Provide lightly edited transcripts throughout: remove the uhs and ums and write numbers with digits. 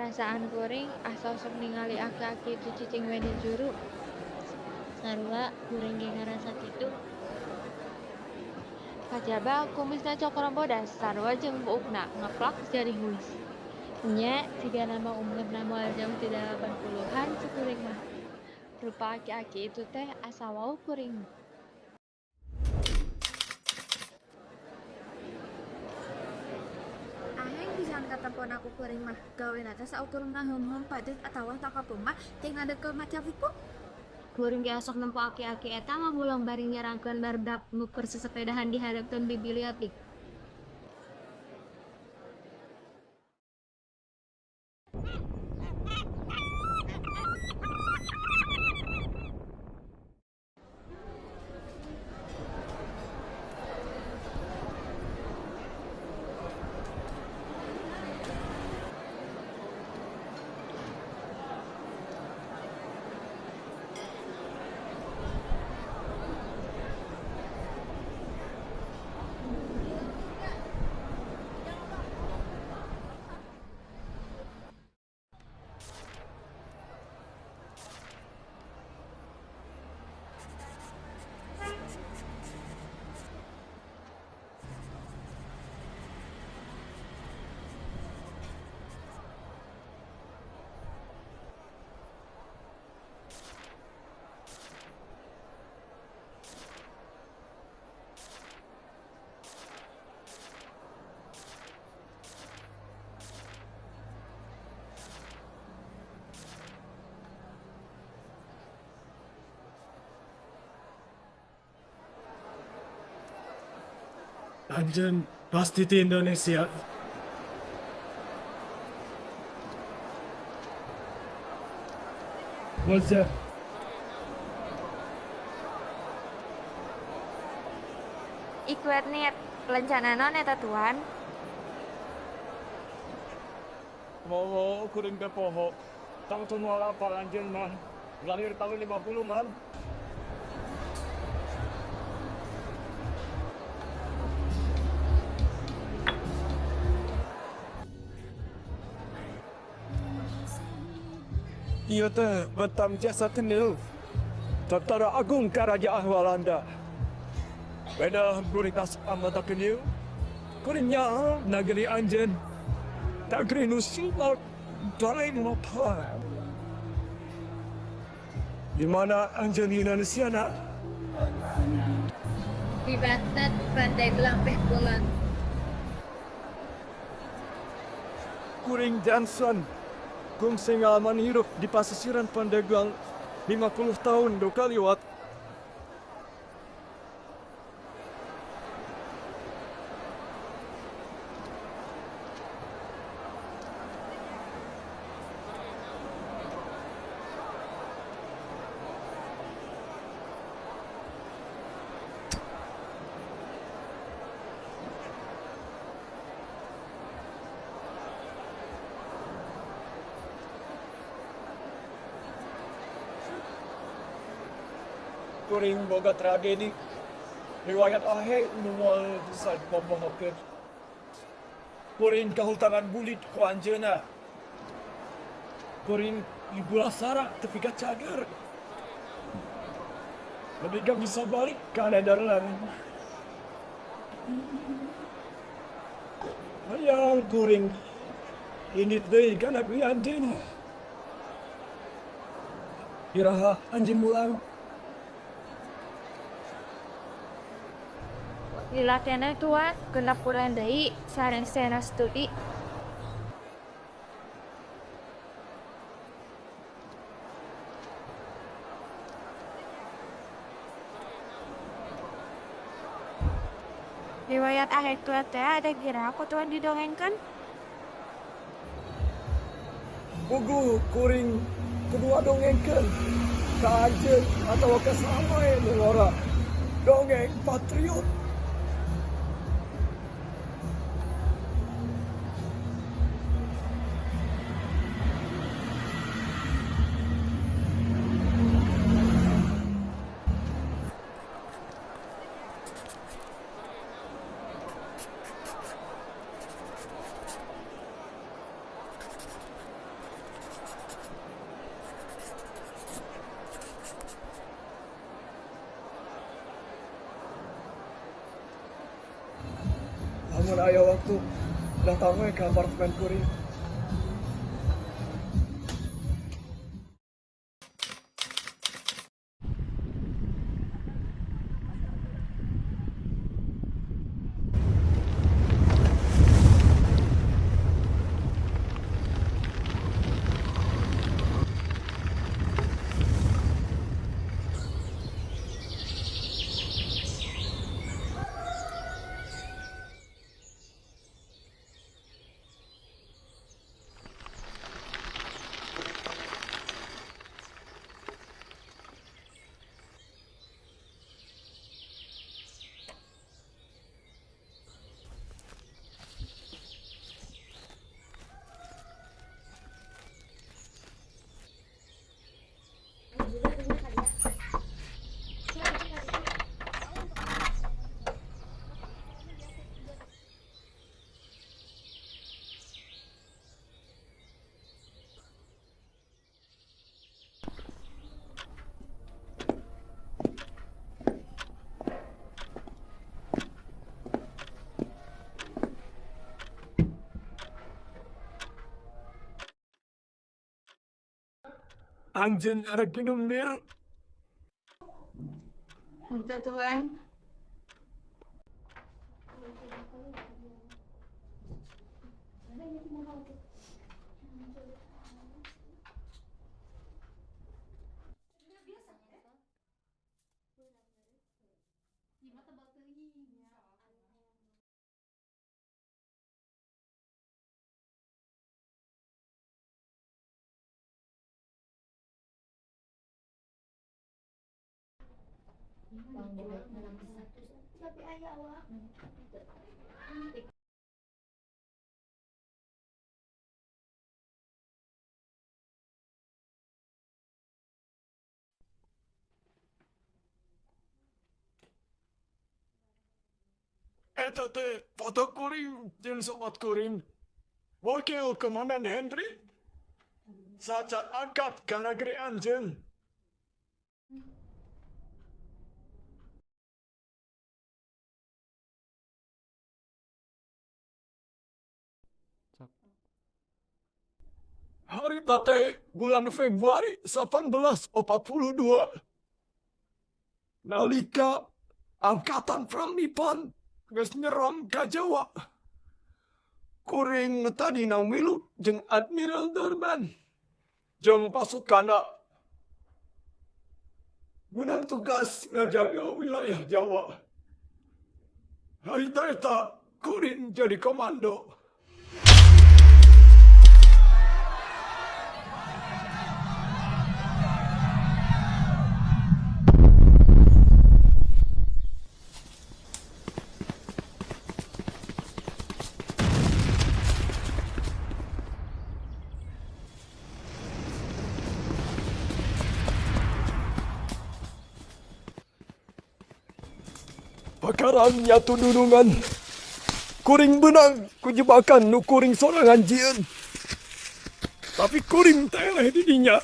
Parasaan kuring asa sok ningali aki-aki itu cicing we di juru. Sarua, kuring ge ngarasa kitu. Kajaba kumisna cokor bodas sarua jeung buukna ngeplak jadi huis. Nya, sigana mah umurna moal jauh ti 80-an cek kuring mah. Rupa aki-aki itu teh asa wawuh kuring. Aheng pisan katempona ku kuring mah, gawena teh saukur ngaheum-heum padet atawa toko mah jeung ngadegkeun maca buku. Kuring ge sok nempo aki-aki eta ngabulong bari nyerangkeun barudak nu keur sasapedahan di hareupeun bibiliotik. Anjeun pasti ti Indonesia. What's that? Ikuet niat lencana naon eta tuan? Poho kuring teh poho. Tangtu moal apal anjeun mah. Lahir tahun 50 man. Ieu teh betam jasa tenil. Tentara Agung Kerajaan Walanda. Beda guritas amata kenil. Kuring nyaho nagari anjeun. Negeri nu sulap lain mapa. Di mana anjeun Indonesia na? Di Banten, Pandeglang Kulon. Kuring Johnson. Kungsi ngalaman hirup di pasisiran Pandeglang 50 tahun do kaliwat. Kuring boga tragedi. Riwayat ahe nu moal bisa dipopohokeun. Kuring kahutangan bulit ku anjeunna. Kuring dibulasara tepi ka cager. Lebih gak bisa balik ke Nederland. Hayang kuring indit deui ka negeri anjeunna. Iraha anjeun mulang? Lila keneh tuan, 6 bulan deui sareng studi. Riwayat akhir tua teh ada kira aku tuan didongengkeun? Puguh kuring kudu ngadongengkeun ka anjeun atawa ka saha wae nu ngora. Dongeng patriot. Mun aya waktu datang we ke apartemen kuring. Anjeun arek minum bir? Henteu tuh Eng. Eta teh foto kuring jeung sobat kuring. Wakil Komandan Henry saat angkat ka negeri anjeun. Harita teh bulan Februari 1842. Nalika Angkatan Perang Nippon geus nyerang ka Jawa. Kuring tadina milu jeung Admiral Darman jeung pasukanna menang tugas ngajaga wilayah Jawa. Harita eta kuring jadi komando. Bakaran nyatu dunungan. Kuring beunang ku jebakan nu kuring sorangan jieun. Tapi kuring teleh di dinya.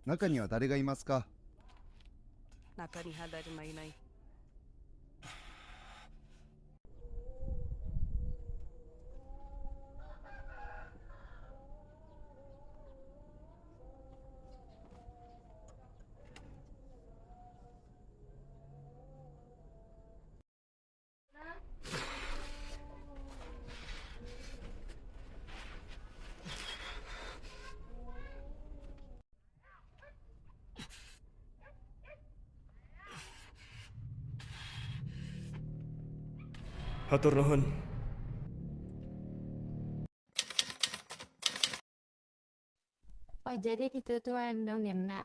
中には誰がいますか？中 Kanihada mainai. Hatur nuhun. Oh, jadi gitu tuan dongengna.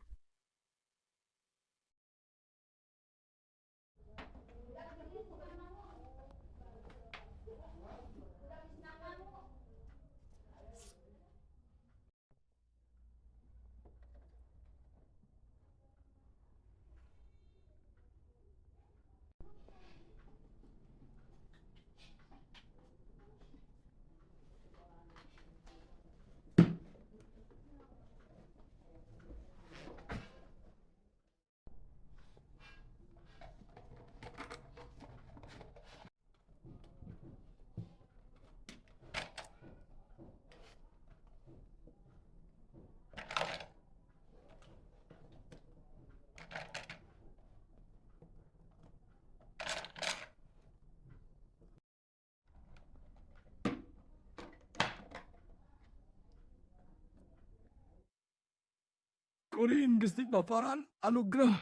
Kuring geus dipaparan anugerah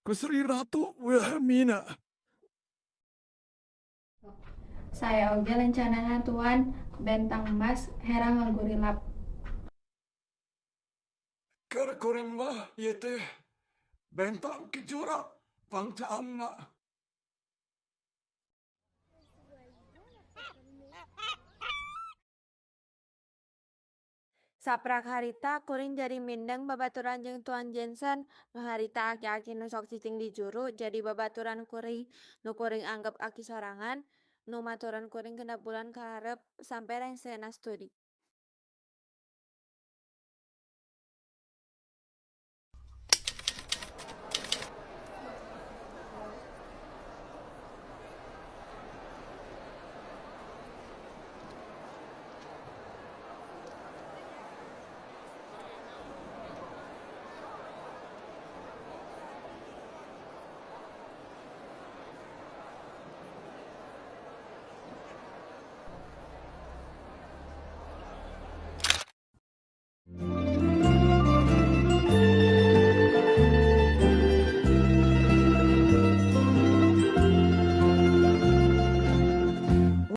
ku Sri Ratu Wilhelmina. Saya oge lencanana tuan bentang emas herang ngagurilap. Keur kuring mah ieu teh bentang kejora pangcaanna. Saprak harita kuring jadi mindeng babaturan jeung Tuan Jensen nu harita aki-aki nu sok cicing di juru jadi babaturan kuring nu kuring anggep aki sorangan nu maturan kuring 6 bulan ka hareup sampe rengsena studi.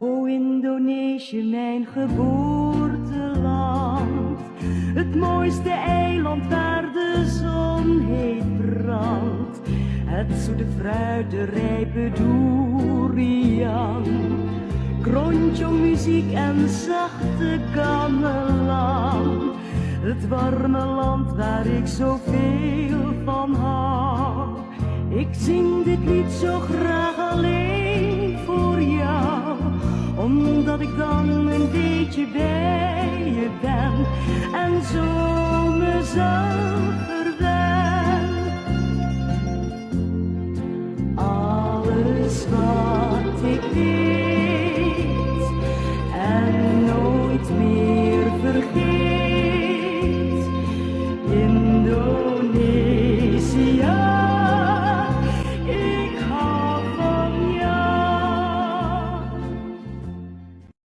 O Indonesië, mijn geboorteland. Het mooiste eiland waar de zon heet brandt. Het zoete fruit, de rijpe durian. Krontjong muziek en zachte gamelan. Het warme land waar ik zoveel van hou. Ik zing dit lied zo graag alleen voor jou, omdat ik dan een beetje bij je ben en zo mezelf verwen. Alles wat ik wil.